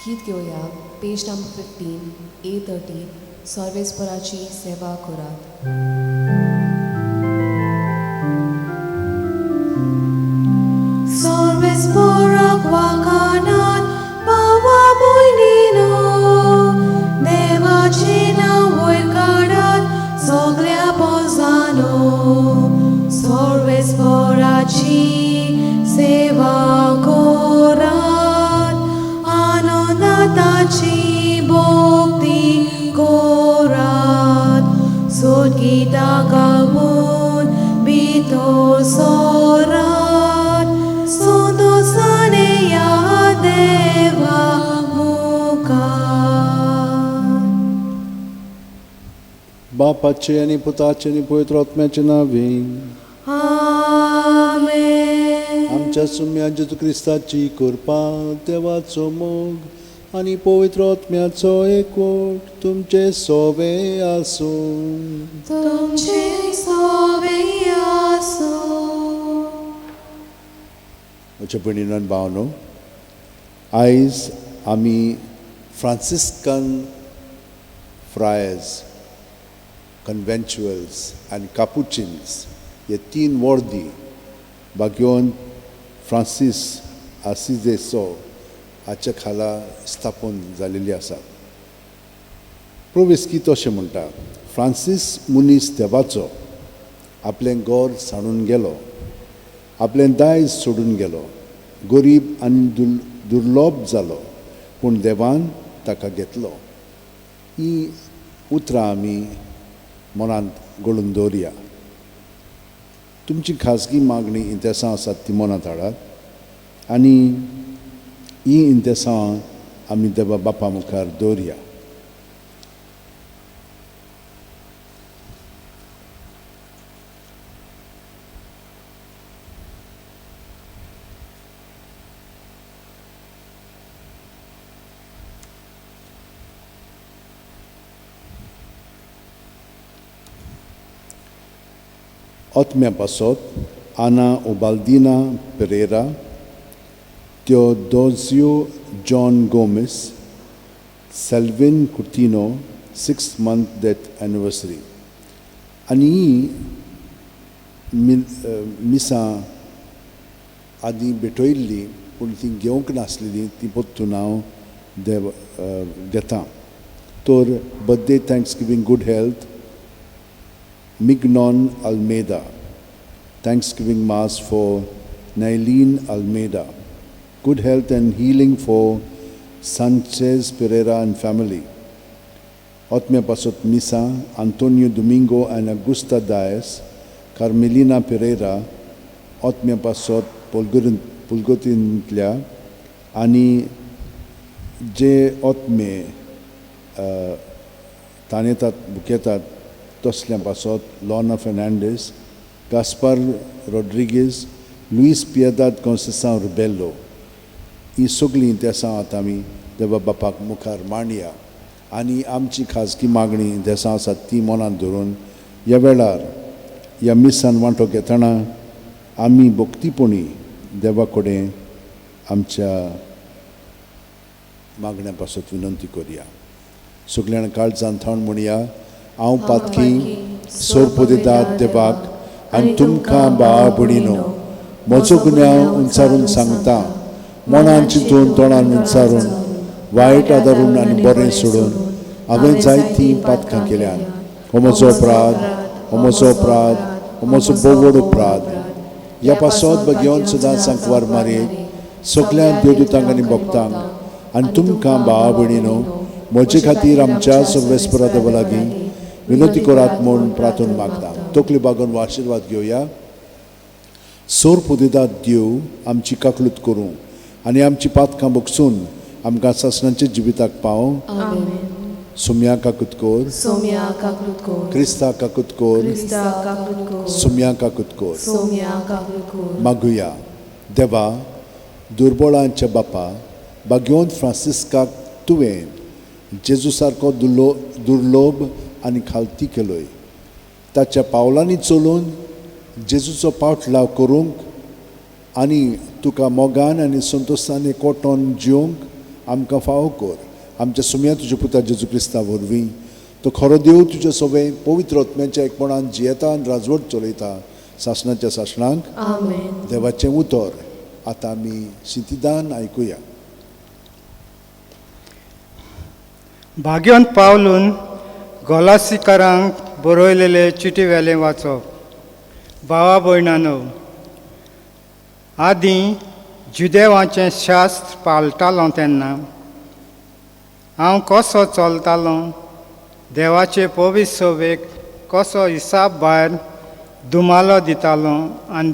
गीत घेवया पेज number 15 A30 सर्वेस्पराची सेवा करात. सर्वेस्पराक वाखाणात भावा भयणीनो, देवाचें नांव वयर काडात सगळ्या पोजानो. सर्वेस्पराची सेवा करात, आनंदाची भक्ती करात. सोदगीतां गावन भितर सरात, संतोषाने ह्या देवा मुखार. बापाचे आनी पुताचे आनी पवित्र आत्म्याचे नांवे. आमेन. आमच्या सुम्या जेजू क्रिस्ताची कृपा, देवाचो मोग आनी पवित्र आत्म्याचो एकवट तुमचे सोवे आसूं. तुमचे सोवे आसूं. म्हज्या भयणीनो आनी भावनो, आयज आमी फ्रांसिस्कन फ्रायर्स, कन्वेंच्युअल्स आनी कापुचिन्स हे तीन वर्दी भाग्योन फ्रांसीस आसिजेसो हाच्या खाला स्थापन जालेली आसा. प्रोवेस्की अशें म्हणटा, फ्रांसीस मनीस देवाचो आपलें घर सांडून गेलो, आपलें दायज सोडून गेलो, गरीब आनी दुर्लोभ जालो, पूण देवान ताका घेतलो. ही उतरां आमी मनांत गळून दवरया. तुमची खाजगी मागणी इंतेसांव आसात ती मनांत हाडात आनी ही इंतेसांव आमी देवा बापा मुखार दवरया. आत्म्या पासत Ana Ubaldina Pereira, Teodosio John Gomes, Selvin Coutinho, 6th month death anniversary. आनी ही मिसां आदीं भेटयल्ली पूण ती घेवंक नासलेली, ती परतून हांव देव घेता. तर birthday thanksgiving good health Mignon Almeida, thanksgiving mass for Nailene Almeida, good health and healing for Sanchez Pereira and family. Otmia Pasot Misa, Antonio Domingo and Augusta Dias, Carmelina Pereira, Otmia Pasot Pulgotintlia, आनी जे ओतमे ताणेतात बुकेतात तसल्या पासत Lorna Fernandes, Gaspar Rodrigues, Luis Piedade Conceicao Rebelo, ही सगळीं देसां आतां आमी देवा बापाक मुखार मांडया आनी आमची खाजगी मागणी देसां आसात ती मनांत धरून ह्या वेळार ह्या मिसान वांटो घेतना आमी भक्तीपणी देवा कडेन आमच्या मागण्या पासत विनंती करया. सगळ्यां काळजान थावन म्हणया, हांव पातकी सोरपोदेदाद देवाक आनी तुमकां भावा भयणीनो म्हजो गुन्यांव उंचारून सांगता, मनान चिंतून तोंडान उंचारून वायट आदारून आनी बरें सोडून हांवें जायतीं पातकां केल्यान. हो म्हजो अपराध, हो म्हजो अपराध, हो म्हजो भोव व्हड अपराध. ह्या पासत भगेवन सदां सांकवार मारयेक सगळ्या देवदूतांक आनी भक्तांक आनी तुमकां भावा भयणीनो म्हजे खातीर आमच्या सर्वेस्परा देवा लागीं विनंती करात म्हूण प्रार्थना मागता. तकली बागोवन आशिर्वाद घेवया. सोर पुदेदाद देव आमची काकलूत करूं आनी आमची पातकां बगसून आमकां सासणाच्या जिविताक पाव. आमेन. सोम्या काकूत कोर, सोम्या काकूत कोर, क्रिस्ता काकूत कोर, क्रिस्ता काकूत कोर, सोम्या काकूत कोर. सोम्या काकूत कोर. मागुया. देवा दुर्बळांच्या बापा बागेवन फ्रांसिस्काक तुवें जेजू सारको दुर्लोभ आनी खालती केलोय, ताच्या पावलांनी चलून जेजूचो पावटलाव करूंक आनी तुका मोगान आनी संतोशान एकवटोन जिवंक आमकां फावो कर. आमच्या सुमया तुज्या पुता जेजू क्रिस्ता वरवीं, तो खरो देव तुज्या सवें पवित्र आत्म्याच्या एकपणान जियेता आनी राजवट चलयता सासणाच्या सासणांक. आमेन. देवाचें उतर आतां आमी शिंतिदान आयकुया. भाग्यवंत पावलून गोलासीकारांक बरयलेले चिटी वेलें वाचप. भावा भयणानो, आदीं जुदेवाचें शास्त्र पाळटालो तेन्ना हांव कसो चलतालो, देवाचे पवित्र सभेक कसो हिसाब भायर दुमालो दितालो आनी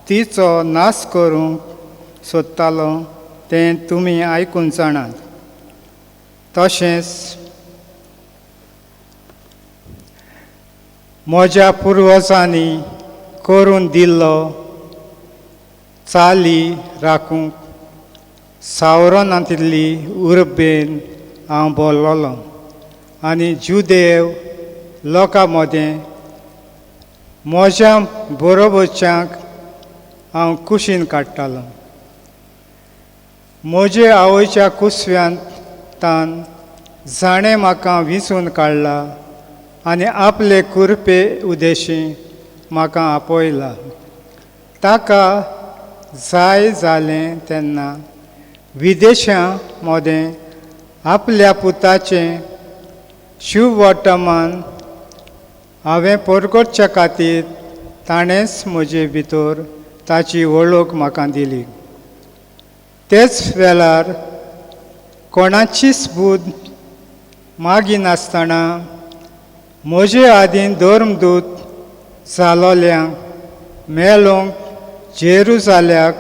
तिचो नाश करूंक सोदतालो तें तुमी आयकून जाणात. तशेंच म्हज्या पुर्वजांनी करून दिल्लो चाली राखूंक सावरनातिल्ली उर्बेन हांव बोल्लोलो आनी जुदेव लोकां मदें म्हज्या बरोबरच्यांक हांव कुशीन काडटालो. म्हजे आवयच्या कुसव्यांत तान जाणें म्हाका विंचून काडला आनी आपले कुरपे उदेशी म्हाका आपयला. ताका जाय जालें तेन्ना विदेशां मदें आपल्या पुताचें शुभवर्तमान हांवें परगटच्या खातीर ताणेंच म्हजे भितर ताची वळख म्हाका दिली. तेच वेळार कोणाचीच बूद मागिनासतना म्हजे आदीं धर्मदूत जालोल्यांक मेलोंक जेरुजाल्याक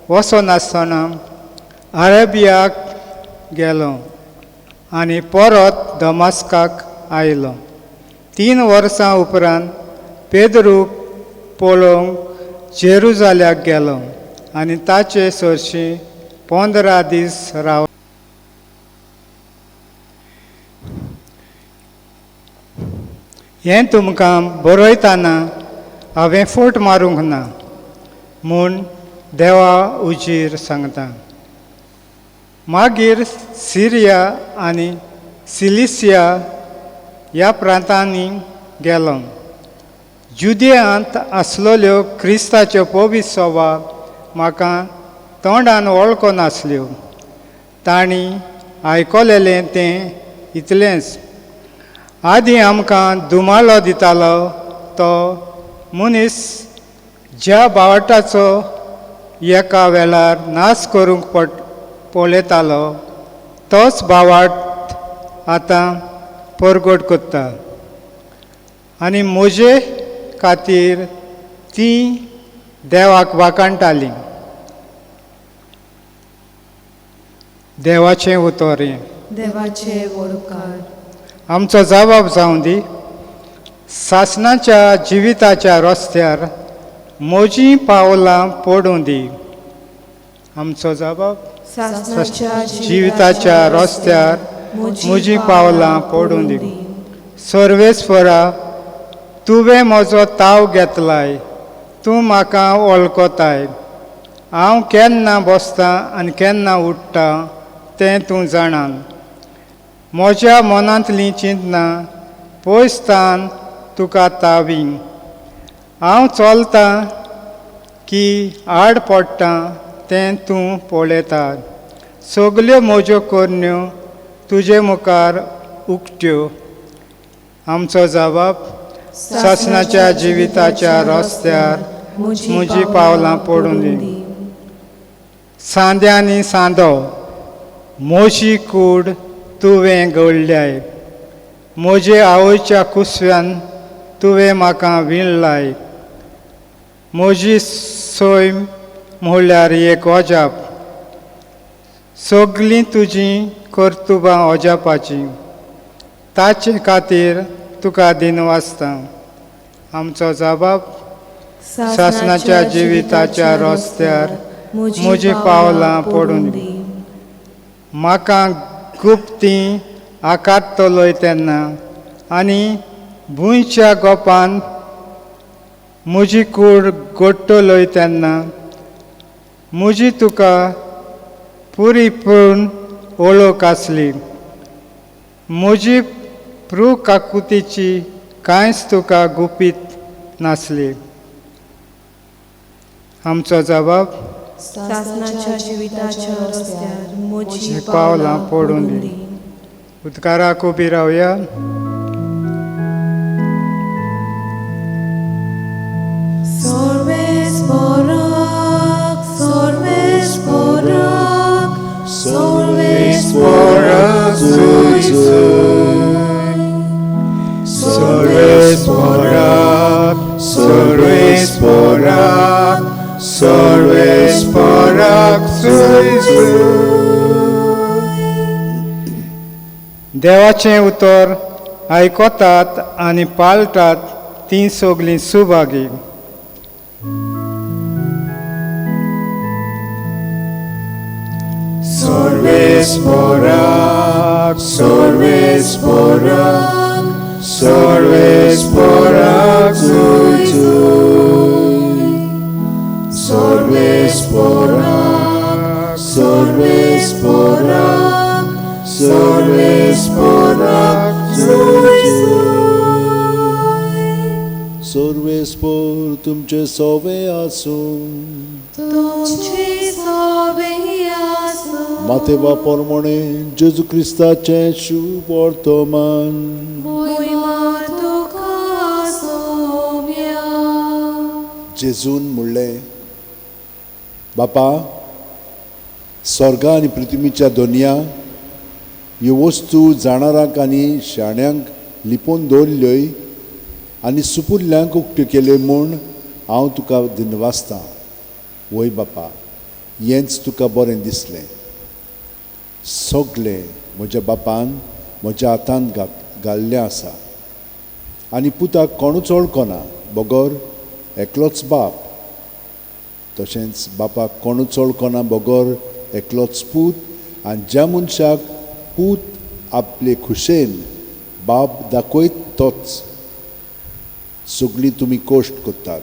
वचनासतना अरेबियाक गेलो आनी परत दमास्काक आयलो. 3 वर्सां उपरांत पेद्रूक पळोवंक जेरुजाल्याक गेलो आनी ताचे सरशीं 15 दीस राव. हें तुमकां बरयतना हांवें फोट मारूंक ना म्हूण देवा उजीर सांगता. मागीर सिरिया आनी सिलिसिया ह्या प्रांतांनी गेलो. जुदियांत आसलेल्यो क्रिस्ताच्यो पवित्र सभा म्हाका तोंडान वळखनासल्यो. तांणी आयकलेलें तें इतलेंच. आदीं आमकां दुमालो दितालो तो मनीस ज्या बावटाचो एका वेळार नाश करूंक पळयतालो तोच बावाट आतां परगट करता आनी म्हजे खातीर ती देवाक वाखाणटाली. देवाचें उतर हें. देवाचें वोडकार. आमचो जबाब जावं दी. सासणाच्या जिविताच्या रस्त्यार म्हजीं पावलां पडूं दी. आमचो जबाब जिविताच्या रस्त्यार म्हजीं पावलां पडूं दी. सर्वेस्वरा, तुवें म्हजो ताव घेतलाय, तूं म्हाका वळखताय. हांव केन्ना बसतां आनी केन्ना उठ्ठा तें तूं जाणा. म्हज्या मनांतलीं चिंतनां पयसतान तुका तावी. हांव चलतां की आड पडटा तें तूं पळयता. सगल्यो म्हज्यो करण्यो तुजे मुखार उक्त्यो. आमचो जबाब सासणाच्या जिविताच्या रस्त्यार म्हजीं पावलां पडूं दी. सांद्यांनी सांदो म्हजी कूड तुवें घडल्याय. म्हजे आवयच्या कुसव्यान तुवें म्हाका विणलाय. म्हजी सैम म्हणल्यार एक अजाप. सगलीं तुजीं कर्तुबां अजापाचीं. ताचे खातीर तुका दिनवासता. आमचो जबाब सासणाच्या जिविताच्या रस्त्यार म्हजीं पावलां पडूं दी. म्हाका गुप्ती आकारतलोय तेन्ना आनी भुंयच्या गोपान म्हजी कूड गोडटलोय तेन्ना म्हजी तुका पुरीपूर्ण ओळख आसली. म्हजी प्रुकाकुतीची कांयच तुका गुपीत नासली. आमचो जबाब सासणाच्या जिविताच्या रस्त्यार म्हजी पावलां पडूं दी. उदकाराक उबी रावया. Sorbes porac, sorbes porac, sorbes porac, Sorbes porac, sorbes porac, sorbes porac, देवाचें उतर आयकतात आनी पाळटात तीं सगलीं Subhagi. Sorbes porac, sorbes porac, sorbes porac, Sorbes porac, sorbes porac, sorbes porac, सोर्वेस्पोर तुमचे सोवे आसूं. तुमची सोबे आसूं. मातेवा पोरमोणे जेजू क्रिस्ताचें शुभ वर्तमान. मोहिमा तुका सोम्या. जेजून म्हणलें, बापा, स्वर्गा आनी पृथ्वीच्या दोनया ह्यो वस्तू जाणारांक आनी शाण्यांक लिपोवन दवरल्योय आनी सुपुल्ल्यांक उक्त्यो केल्यो म्हूण हांव तुका दिनवासतां. वय बापा, हेंच तुका बरें दिसलें. सगळें म्हज्या बापान म्हज्या हातांत घाल्लें आसा आनी पुताक कोणूच वळखना बगर एकलोच बाप, तशेंच बापाक कोणूच वळखना बगर एकलोच पूत, आनी ज्या मनशाक पूत आपले खुशेन बाप दाखयत तोच. सगळीं तुमी कश्ट करतात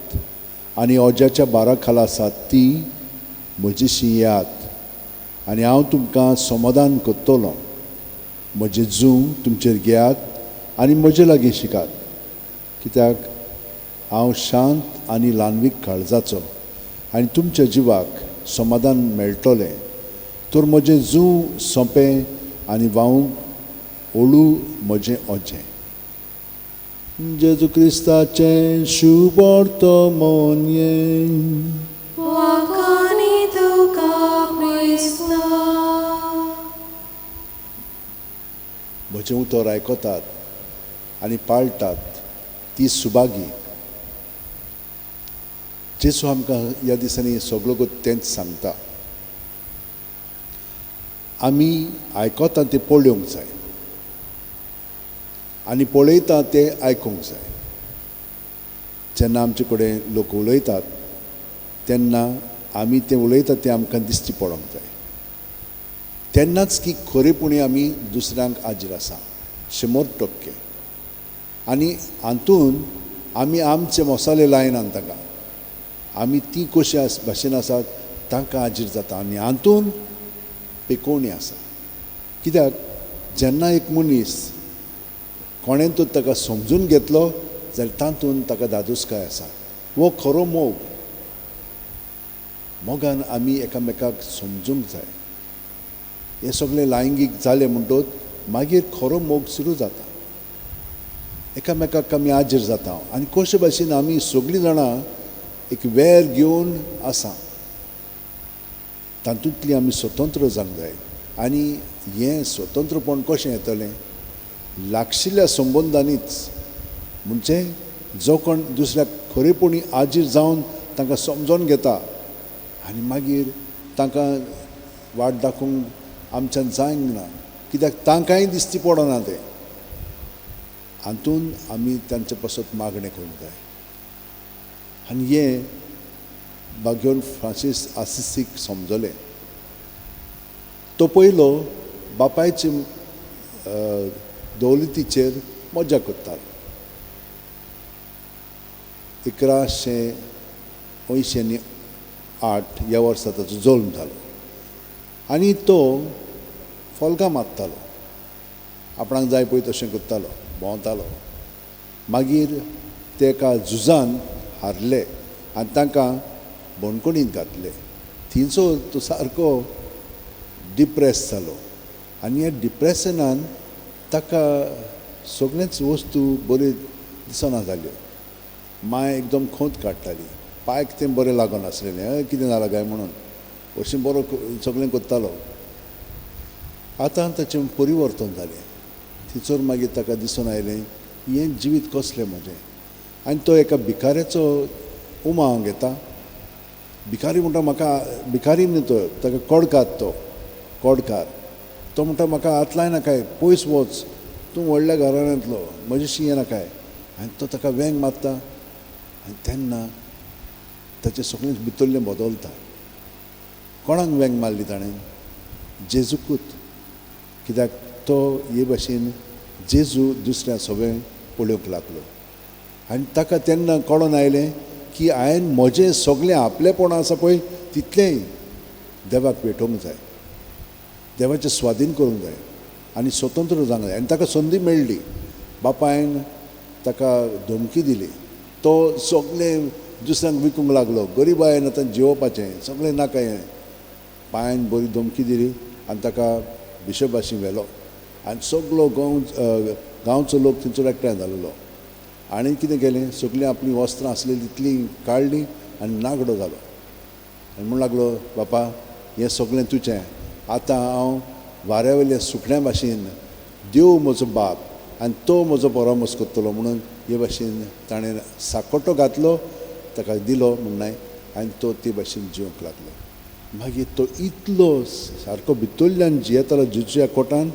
आनी ओज्याच्या बारा खाला आसात ती म्हजीशी येयात आनी हांव तुमकां समाधान करतलो. म्हजें जूं तुमचेर घेयात आनी म्हजे लागीं शिकात, कित्याक हांव शांत आनी ल्हानवीक काळजाचो आनी तुमच्या जिवाक समाधान मेळटलें. तर म्हजें जूं सोंपें आनी व्हांवूंक ओळू म्हजें ओजें. जेजू क्रिस्ताचें शुभ वर्तमान हें. वाखाणी तुका क्रिस्ता. म्हजें उतर आयकतात आनी पाळटात ती सुभागी. जेजू आमकां ह्या दिसांनी सगळो तेंच सांगता. आमी आयकता तें पळोवंक जाय आनी पळयता तें आयकूंक जाय. जेन्ना आमचे कडेन लोक उलयतात तेन्ना आमी तें उलयतात तें आमकां दिश्टी पडोंक जाय. तेन्नाच की खरेपणी आमी दुसऱ्यांक हाजीर आसा 100%. आनी हातून आमी आमचे मसाले लायनात तांकां, आमी ती कशी भाशेन आसात तांकां हाजीर जाता आनी हातून पेकोवणी आसा. कित्याक जेन्ना एक मनीस कोणें तर ताका समजून घेतलो जाल्यार तातूंत ताका धादोसकाय आसा. हो खरो मोग. मोगान आमी एकामेकाक समजूंक जाय. हें सगळें लायंगीक जालें म्हणटकच मागीर खरो मोग सुरू जाता. एकामेकाक आमी हाजीर जाता आनी कशे भाशेन आमी सगळीं जाणां एक वेर घेवन आसा, तातूंतली आमी स्वतंत्र जावंक जाय. आनी हें स्वतंत्रपण कशें येतलें? लागशिल्ल्या संबंदांनीच. म्हणजे जो कोण दुसऱ्याक खरेपणी हाजीर जावन तांकां समजोन घेता आनी मागीर तांकां वाट दाखोवंक आमच्यान जायना ना, कित्याक तांकांय दिश्टी पडना तें. हातून आमी तांचे पासत मागणें करूंक जाय. आनी हें बाग्योन फ्रांसीस आसिसीक समजलें. तो पयलो बापायचे दौलतीचेर मजा करतालो. 1188 ह्या वर्सा ताचो जल्म जालो आनी तो फोल्गां मारतालो, आपणाक जाय पळय तशें करतालो, भोंवतालो. मागीर ते एका झुजान हारले आनी तांकां बणकणींत घातले. थिंयसर तो सारको डिप्रेस जालो आनी ह्या डिप्रेशनान ताका सगळेच वस्तू बऱ्यो दिसना जाल्यो. मांय एकदम खोंत काडटाली, पायक तें बरें लागून आसलेलें, कितें जालां काय म्हणून अशें बरो सगळें करतालो. आतां ताचें परिवर्तन जालें. थंयसर मागीर ताका दिसून आयलें हें जिवीत कसलें म्हजें. आनी तो एका भिकाऱ्याचो उमाव घेता. भिकारी म्हणटा म्हाका, भिकारी न्हू तो, ताका कोडकार, तो कोडकार. तो म्हणटा म्हाका हात लायनाकाय, पयस वच, तूं व्हडल्या घराण्यांतलो, म्हजेशी येनाकाय. आनी तो ताका वेंग मारता आनी तेन्ना ताचें सगळें भितरलें बदलता. कोणाक वेंग मारली ताणें? जेजूकूच. कित्याक तो हे भाशेन जेजू दुसऱ्या सगळें पळोवंक लागलो आनी ताका तेन्ना कळोन आयलें की हांवें म्हजें सगळें आपलेपण आसा पळय तितलेंय देवाक भेटोवंक जाय, देवाचें स्वाधीन करूंक जाय आनी स्वतंत्र जावंक जाय. आनी ताका संदी मेळ्ळी. बापायन ताका धमकी दिली. तो सगळें दुसऱ्यांक विकूंक लागलो. गरिबायेन आतां जिवोवपाचें सगळें नाका हें. पांयान बरी धमकी दिली आनी ताका बिशपाशी व्हेलो आनी सगलो गांवचो लोक थंयसर एकठांय जाल्लो. आनी कितें केलें, सगळीं आपलीं वस्त्रां आसलीं तितलीं काडलीं आनी नागडो जालो आनी म्हणूंक लागलो, बापा हें सगळें तुजें, आतां हांव वाऱ्या वयल्या सुकण्या भाशेन, देव म्हजो बाप आनी तो म्हजो परामर्श करतलो म्हणून हे भाशेन ताणें साकोटो घातलो, ताका दिलो म्हणनाय आनी तो ते भाशेन जिवंक लागलो. मागीर तो इतलो सारको भितरल्यान जियेतालो जेजूच्या कोटान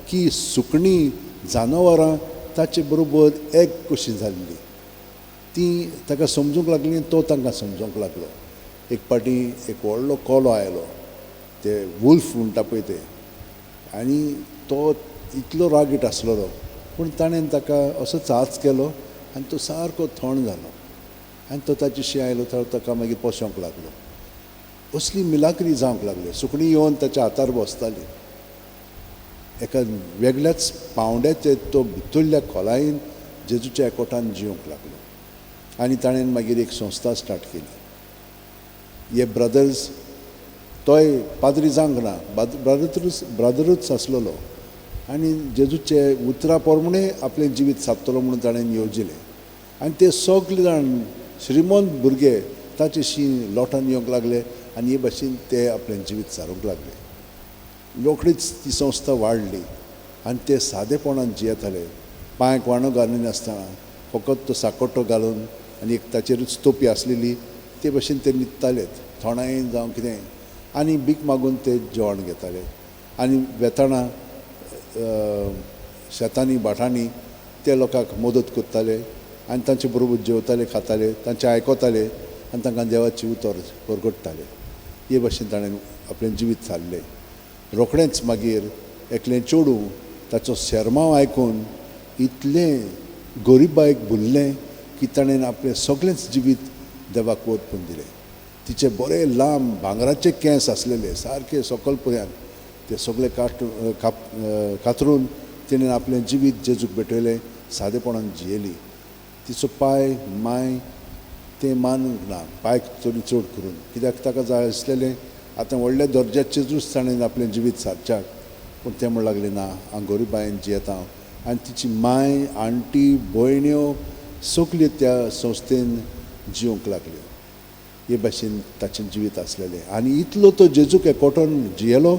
की सुकणीं जनावरां ताचे बरोबर एक कशीं जाल्लीं. तीं ताका समजूंक लागलीं, तो तांकां समजूंक लागलो. एक पाटी एक व्हडलो कोलो आयलो, ते वुल्फ म्हणटा पळय ते, आनी तो इतलो रागीट आसलेलो, पूण ताणें ताका असो चाच केलो आनी तो सारको थंड जालो आनी तो ताचेशी आयलो, तो ताका मागीर पोशोंक लागलो. असली मिलाक्री जावंक लागली. सुकणीं येवन ताच्या हातार बसताली. एका वेगळ्याच पावंड्याचेर तो भितरल्या खोलायेन जेजूच्या एकोटान जिवंक लागलो आनी ताणें मागीर एक संस्था स्टार्ट केली. हे ब्रदर्स, तोय पाद्री जावंक ना, ब्रदरूच आसलेलो आनी जेजूचे उतरा प्रमाणे आपलें जिवीत सादतलो म्हणून ताणें येवजिलें. आनी ते सगळे जाण श्रीमंत भुरगे ताचेशी लोटान येवंक लागले आनी हे भाशेन ते आपलें जिवीत सारूंक लागले. रोखडीच ती संस्था वाडली आनी ते सादेपणान जियेताले. पांयक वाणो घालिनासतना फकत तो साकोटो घालून आनी एक ताचेरूच तोपी आसलेली ते भाशेन ते न्हिदतालेत, थोंडायेन जावं कितें, आनी भीक मागून ते जेवण घेताले. आनी वेताना शेतांनी भाटांनी ते लोकांक मदत करताले आनी तांचे बरोबर जेवताले, खाताले, तांचें आयकताले आनी तांकां देवाची उतर परगट्टाले. हे भाशेन ताणें आपलें जिवीत सारलें. रोखडेंच मागीर एकलें चेडूं ताचो शेरमांव आयकून इतलें गरिबायक भुल्लें की ताणें आपलें सगळेंच जिवीत देवाक अर्पून दिलें. तिचे बरे लांब भांगराचे केंस आसलेले सारके सकल पर्यंत, ते सगळे कातरून तिणें आपलें जिवीत जेजूक भेटयलें, सादेपणान जियेली. तिचो पांय मांय तें मानूंक ना, पांयक चड चड करून, कित्याक ताका जाय आसलेलें आतां व्हडल्या दर्जाचेरूच ताणें आपलें जिवीत सारच्याक. पूण तें म्हणूंक लागलें, ना, हांव गरिबायेन जियेता. आनी तिची मांय, आण्टी, भयण्यो सगल्यो त्या संस्थेन जिवंक लागल्यो. हे भाशेन ताचें जिवीत आसलेलें. आनी इतलो तो जेजूक एकवटून जियेलो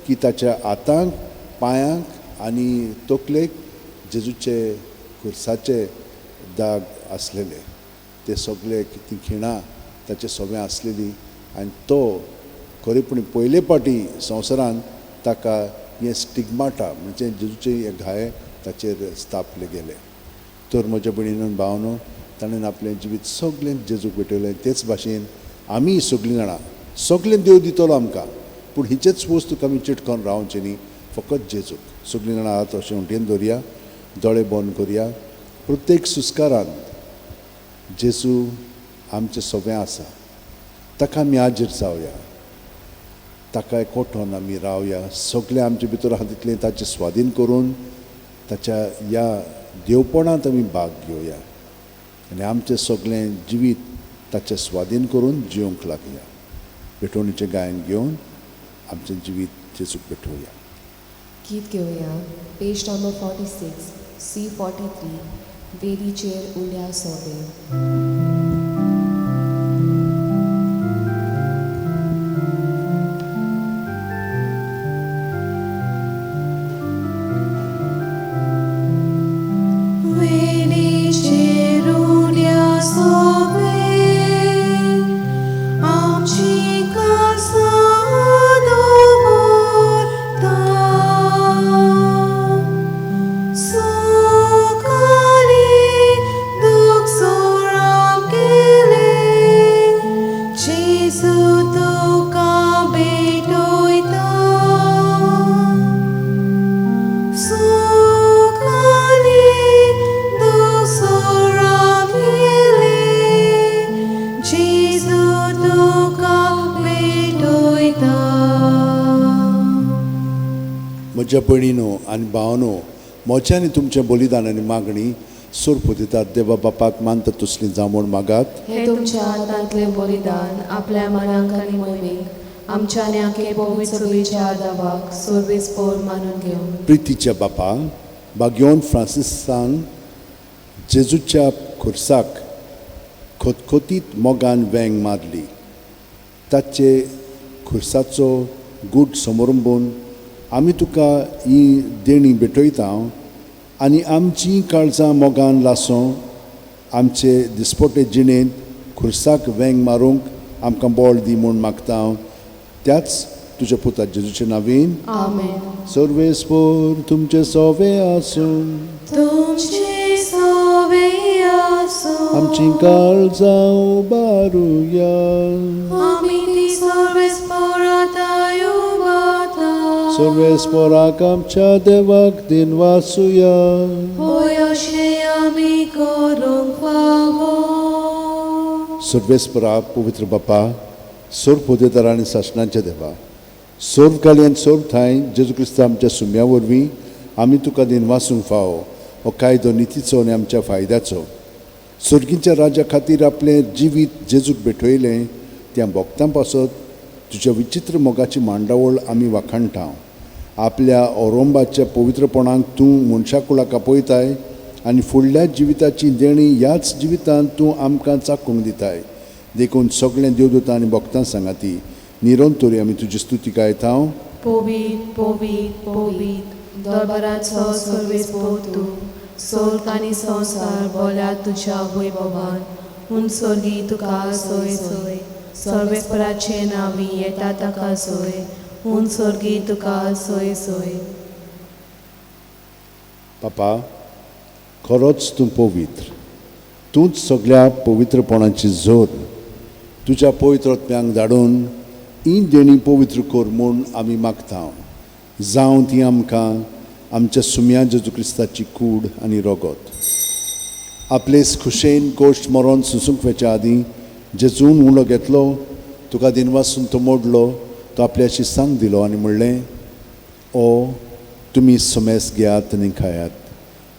की ताच्या हातांक, पांयांक आनी तकलेक जेजूचे खुर्साचे दाग आसलेले. ते सगळे ती खिणां ताचे सगळें आसलेली आनी तो खरेपणी पयले फावटी संवसारान ताका हें स्टिग्माटा म्हणजे जेजूचे हे घाये ताचेर स्थापले गेले. तर म्हज्या भयणीन भावनो, ताणें आपलें जिवीत सगळें जेजूक भेटयलें. तेच भाशेन आमी सगळीं जाणां सगळें देव दितलो आमकां, पूण हिचेच वस्तूक आमी चिटकोन रावचें न्ही, फकत जेजूक. सगळीं जाणां हात अशें उंटयेन दवरया, दोळे बंद करया. प्रत्येक सुस्कारान जेजू आमचें सगळें आसा, ताका आमी हाजीर जावया, ताका एकवटोन आमी रावया. सगळें आमचे भितर आहा तितलें ताचें स्वाधीन करून ताच्या ह्या देवपणांत आमी भाग घेवया आनी आमचें सगळें जिवीत ताचें स्वाधीन करून जिवंक लागया. भेटवणीचें गायन घेवन आमचें जिवीत जेजूक भेटोवया. गीत घेवया पेज नंबर 46 C43 वेदीचेर उण्या सोबे. म्हज्या भयणीनो आनी भावनो, म्हज्या आनी तुमचें बलिदान आनी मागणी सोरपुदितात देवा बापाक मानता तसली जावं मागात. हे तुमच्या हातांतलें बलिदान आपल्या मनाक आनी मोहिमेक आमच्या आनी आखे पवित्र सभेच्या आदावाक सर्वेस पोर मानून घेवन. प्रितीच्या बापा, बाग्योन फ्रांसिसान जेजूच्या खुर्साक खोतखोतीत मोगान वेंग मारली. ताचे खुर्साचो गूट समरंबून आमी तुका ही देणी भेटयता आनी आमची काळजां मोगान लासों आमचे दिसपोटे जिणेंत खुर्साक वेंग मारूंक आमकां बळ दी म्हूण मागता. त्याच तुज्या पुता जेजूचे नांवान आमेन. सर्वेस्पोर तुमचे सोवे आसूं. तुमचे सोवे आसूं. आमची काळजां उबारुया. आमी ती सर्वेस्पोराताय उबाता. सर्वेस्पोराक आमच्या देवाक दिनवासुया. होय अशें आमी करूंक फावो. सर्वेस्पोरा पवित्र बापा, सर्व पोदेदार आनी सासणाच्या देवा, सर्व काली आनी सर्व ठांय जेजू क्रिस्त आमच्या सुम्या वरवीं आमी तुका दिनवासूंक फावो. हो कायदो नितीचो आनी आमच्या फायद्याचो. सर्गीच्या राजा खातीर आपलें जिवीत जेजूक भेटयलें त्या भक्तां पासत तुज्या विचित्र मोगाची मांडावळ आमी वाखाणटा. आपल्या ओरोंबाच्या पवित्रपणाक तूं मनशाकुळाक आपयताय आनी फुडल्या जिविताची देणी ह्याच जिवितांत तूं आमकां चाकूंक दिताय. देखून सगळें देवदूतां आनी भक्तां सांगाती निरंतरी आमी तुजी स्तुती गायता. पवित्र पवित्र पवित्र दरबाराचो सर्वेस्पोर तूं, स्वर्ग आनी संवसार बोल्या तुज्या वैभवान. हून स्वर्गी तुका सोय सोय, सर्वेस्पराचे नांवी येता ताका सोय, हून स्वर्गी तुका सोय सोय. पापा, खरोच तूं पवित्र, तूंच सगळ्या पवित्रपणाची जोर. तुज्या पवित्र आत्म्यांक धाडून ही देणी पवित्र कर म्हूण आमी मागता. जावं ती आमकां आमच्या सुम्या जेजू क्रिस्ताची कूड आनी रगत. आपलेच खुशेन कोश्ट मरोन सुसूंक वचच्या आदीं जेजून उलो घेतलो, तुका दिनवासून तो मोडलो, तो आपल्याशी सांग दिलो आनी म्हणलें, ओ तुमी समेस घेयात आनी खायात,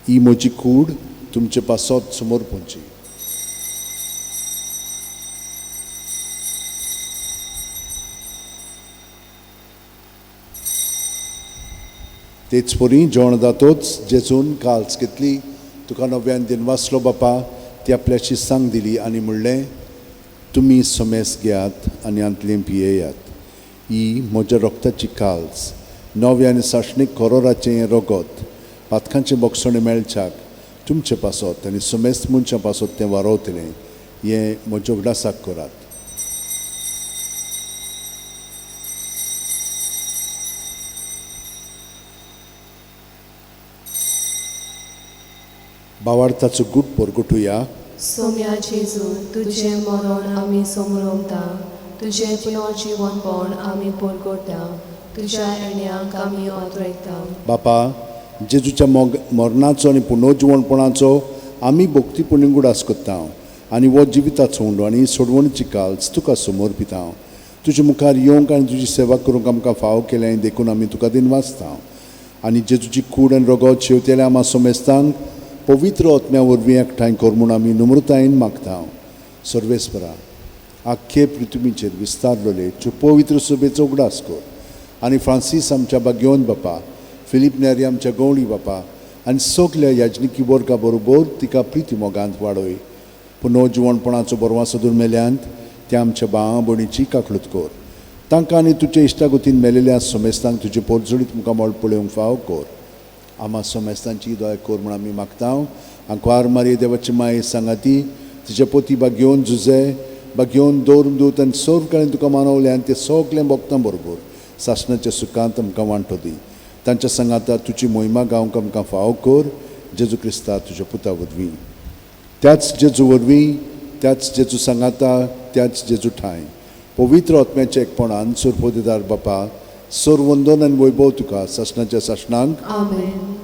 ही म्हजी कूड तुमचे पासत समोर पोवची. तेच परी जेवण जातोच जेजून काल्स घेतली, तुका नव्यान दिनवासलो बापा, ती आपल्याशी सांग दिली आनी म्हणलें, तुमी समेस घेयात आनी हांतलें पियेयात, ही म्हज्या रक्ताची काल्स, नव्या आनी सासणीक कोरोराचें रगत, पातकांचें बोगसणें मेळच्याक तुमचे पासत आनी समेस्त मनशां पासत तें वारोवतलें. हें म्हज्या उगडासाक करात. बावार्थाचो गूट परगटुया. सोम्या जेजू, तुजें मरण आमी समरोमता, तुजें पुनर्जिवनपण आमी परगटा, तुज्या येण्याक आमी ओतरेता. बापा, जेजूच्या मरणाचो आनी पुनर्जिवनपणाचो आमी भक्तीपुण्य उगडास करता आनी हो जिविताचो उंडो आनी सोडवणीची काल्स तुका समर्पिता. तुजे मुखार येवंक आनी तुजी सेवा करूंक आमकां फावो केलें देखून आमी तुका दिनवासता. आनी जेजूची कूड आनी रगत शेवतेल्या आमा सोमेस्तांक पवित्र आत्म्या वरवीं एकठांय कर म्हूण आमी नम्रतायेन मागता. सर्वेस्परा आख्खे पृथ्वीचेर विस्तारलेले तुजे पवित्र सभेचो उगडास कर आनी फ्रांसीस आमच्या बागेवन बापा, फिलीप नेरी आमच्या गवळी बापा आनी सगल्या याजनिकी वर्गा बरोबर तिका प्रिती मोगांत वाडय. पुनर्जिवणपणाचो बरवासो दुर्मेल्यांत त्या आमच्या भावा भयणीची काकळूत कर. तांकां आनी तुजे इश्टागतीन मेलेल्या सोमेस्तांक तुजे पोरजोळीत मुखामळ पळोवंक फावो कर. आमा सोमेस्तांची दया कर म्हूण आमी मागता. आंकवार मारये देवाची माये सांगाती तिचे पोती बागेवन जुजे बागेवन दवरून दूत आनी सर्व कडेन तुका मानवलें आनी ते सगळें भोगता बरोबर सासणाच्या सुखांत आमकां वांटो दी. तांच्या सांगाता तुजी मोहिमा गावंक आमकां फावो कर. जेजू क्रिस्ता तुज्या पुता वरवीं, त्याच जेजू वरवीं, त्याच जेजू सांगाता, त्याच जेजू ठांय पवित्र आत्म्याच्या एकपणान सुरपोदेदार बापा सर वंदन आनी वैभव तुका सासणाच्या सासणांक. आमेन.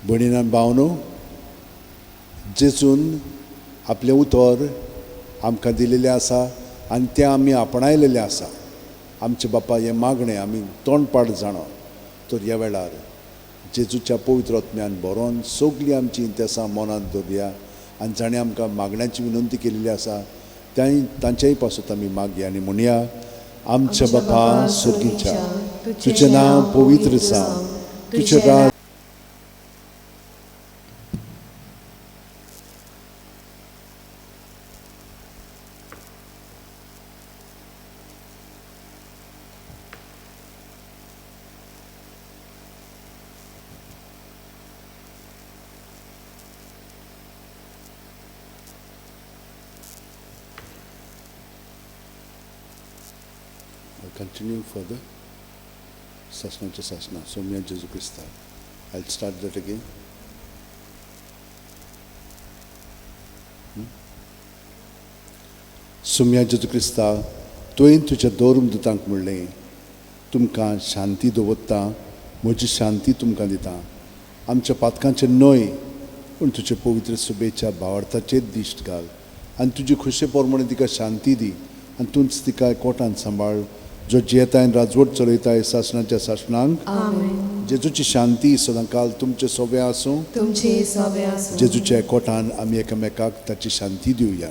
भयणीन आनी भावनो, जेजून आपलें उतर आमकां दिलेलें आसा आनी तें आमी आपणायलेलें आसा. आमचे बापा हें मागणें आमी तोंडपाठ जाणा तर ह्या वेळार जेजूच्या पवित्र आत्म्यान बरोवन सगळीं आमची इंतेसां मनांत दवरया आनी जाणें आमकां मागण्याची विनंती केल्ली आसा तांच्याय पासून आमी मागया आनी म्हणया. आमच्या बापा सुर्गीच्या, तुजें नांव पवित्र जावं, तुजें राज Continue further. Sasna to Sasna. Somya Jesu Christa. I'll start that again. Somya Jesu Christa, तुवें तुज्या दोरून दुतांक म्हणलें, तुमकां शांती दवरता, म्हजी शांती तुमकां दिता. आमच्या पातकांचेर न्हय पूण तुजे पवित्र सभेच्या भावार्थाचेर दिश्ट घाल आनी तुजी खुशे प्रमाणे तिका शांती दी आनी तूंच तिका कोटान सांबाळ, जो जियेताय राजवट चलयताय सासणाच्या सासणांक. जेजूची शांती सदांकाल तुमचे सोबे आसूं. तुमचे सोबे आसूं. जेजूच्या कोटान आमी एकामेकाक ताची शांती दिवया.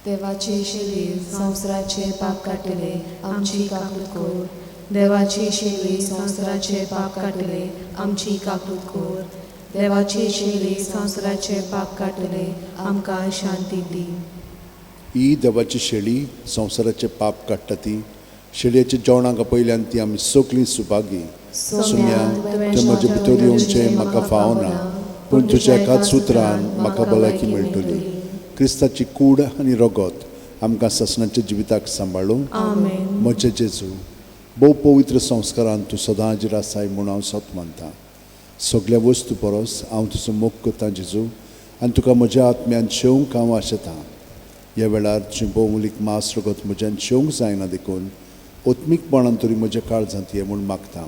देवाचे शेली संवसाराचे पाप काडटले आमची काकूत कर. देवाचे शेली संवसाराचे पाप काडटले आमची काकूत कर. देवाचे शेली संवसाराचे पाप काडटले आमकां शांती दी. ही देवाची शेळी संवसाराचे पाप काडटा ती शेळयेच्या जेवणाक पयल्यान ती आमी सगळीं सुभागी. सुम्या तें म्हजे भितर येवचें म्हाका फावना पूण तुज्या एकाच सुत्रान म्हाका भलायकी मेळटली. क्रिस्ताची कूड आनी रगत आमकां सासणाच्या जिविताक सांबाळूं. म्हजे जेजू, भोव पवित्र संस्कारान तूं सदां हाजीर आसाय म्हूण हांव सत मानता. सगल्या वस्तू परस हांव तुजो मोग करता जेजू आनी तुका म्हज्या आत्म्यान शेवंक हांव आशेतां. ह्या वेळार तुजें भोवमूलीक मास रगत म्हज्यान शेवंक जायना देखून ओत्मीकपणान तरी म्हज्या काळजांत ये म्हूण मागता.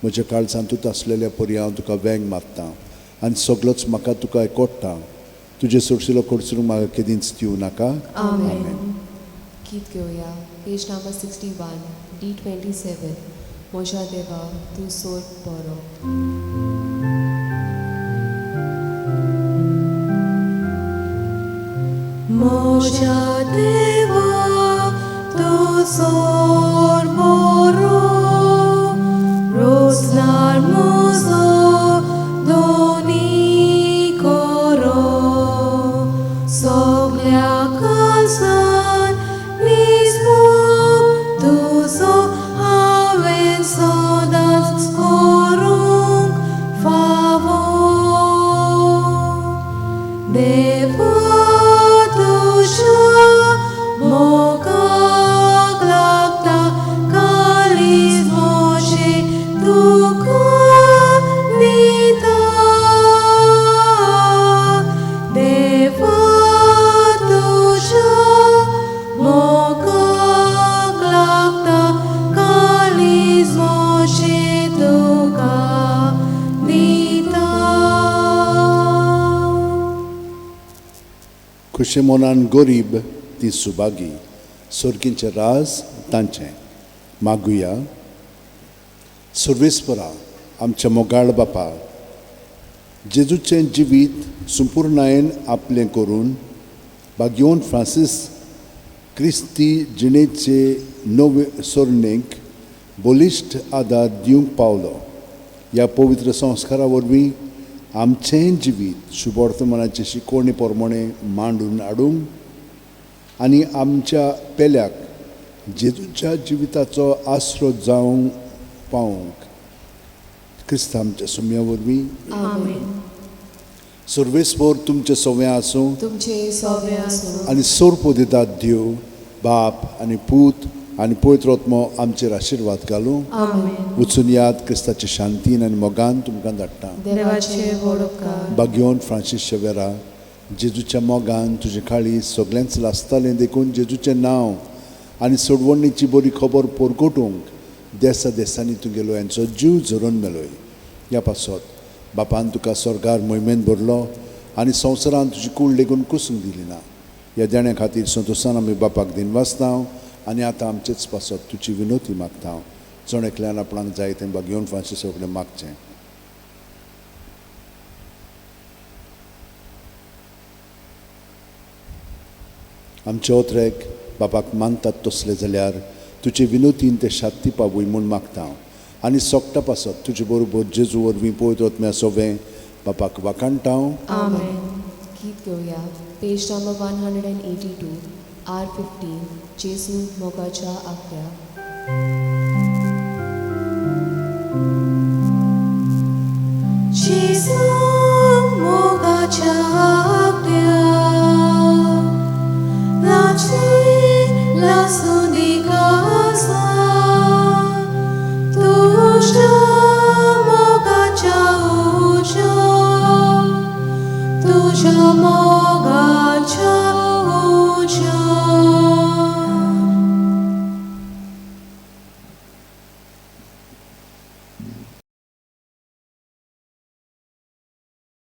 म्हज्या काळजांतूच आसलेल्या परी हांव तुका वेंग मारता आनी सगळोच म्हाका तुका एकोडटा. तुजें सोडशिलो कडसून म्हाका केदींच दिवं नाका. आमेन. गीत घेवया. पेज नंबर 61 D27. म्हज्या देवा तूं सोड बरो. म्हज्या देवा तूं सोड बरो, रोजनार म्हजो दोनी करो, सगल्या काळजान निजमोग तुजो हांवें सदांच करूंक फावो. देवा तुज्या मोगाक लागता काळीज म्हजें तुका दिता. देवा तुज्या मोगाक लागता काळीज म्हजें तुका दिता. खुशे मनान गरीब ती सुभागी, सर्गींचें राज तांचें। मागुया। सर्वेस्परा आमच्या मोगाळ बापा, जेजूचें जिवीत संपुर्णायेन आपलें करून भाग्योन फ्रांसीस क्रिस्ती जिणेचे नवे सोरणेक बलिश्ट आदार दिवंक पावलो। ह्या पवित्र संस्कारा वरवीं आमचें जिवीत शुभवर्तमानाचे शिकवणे प्रमाणे मांडून हाडूंक आनी आमच्या पेल्याक जेजूच्या जिविताचो आसरो जावंक पावूंक क्रिस्त आमच्या सुम्या वरवीं। आमेन। सर्वेस्पर तुमचे सव्वें आसूं, तुमचे सव्वें आसूं, आनी सोरपो दितात देव बाप आनी पूत आनी पवित्र आत्मो आमचेर आशिर्वाद घालूं। आमेन। वचून याद क्रिस्ताचे शांतीन आनी मोगान तुमकां धाडटा। देवाचे व्हड उपकार। भाग्योन फ्रांसीस शेवेरा, जेजूच्या मोगान तुजे काळी सगळ्यांच लासतालें देखून जेजूचें नांव आनी सोडवणीची बरी खबर परगटूंक देसा देसांनी तुगेलो यांचो जीव झरोवन मेलोय। ह्या पासत बापान तुका स्वर्गार मोहिमेन भरलो आनी संवसारान तुजी कूड लेगून कुसूंक दिली ना। ह्या देण्या खातीर संतोशान आमी बापाक दिनवासता आनी आतां आमचेच पासत तुजी विनोती मागता। जण एकल्यान आपणाक जाय तें भाग्योन फ्रांसीस कडेन मागचें। आमचे ओत्रेक बापाक मानतात तसले जाल्यार तुजे विनोतीन ते शांती पावूय म्हूण मागता आनी सोगटा पासत तुजे बरोबर जेजू वरवीं पवित्र आत्म्या सोवें बापाक वाखाणटा। आमेन। गीत घेवया पेज नंबर 182 R15 जेजू मोगाच्या आख्या। जेजू मोगाच्या आख्या, लाची लासूनी कासा, तुझ्या मोगाच्या उज्या, तुझ्या मोगाच्या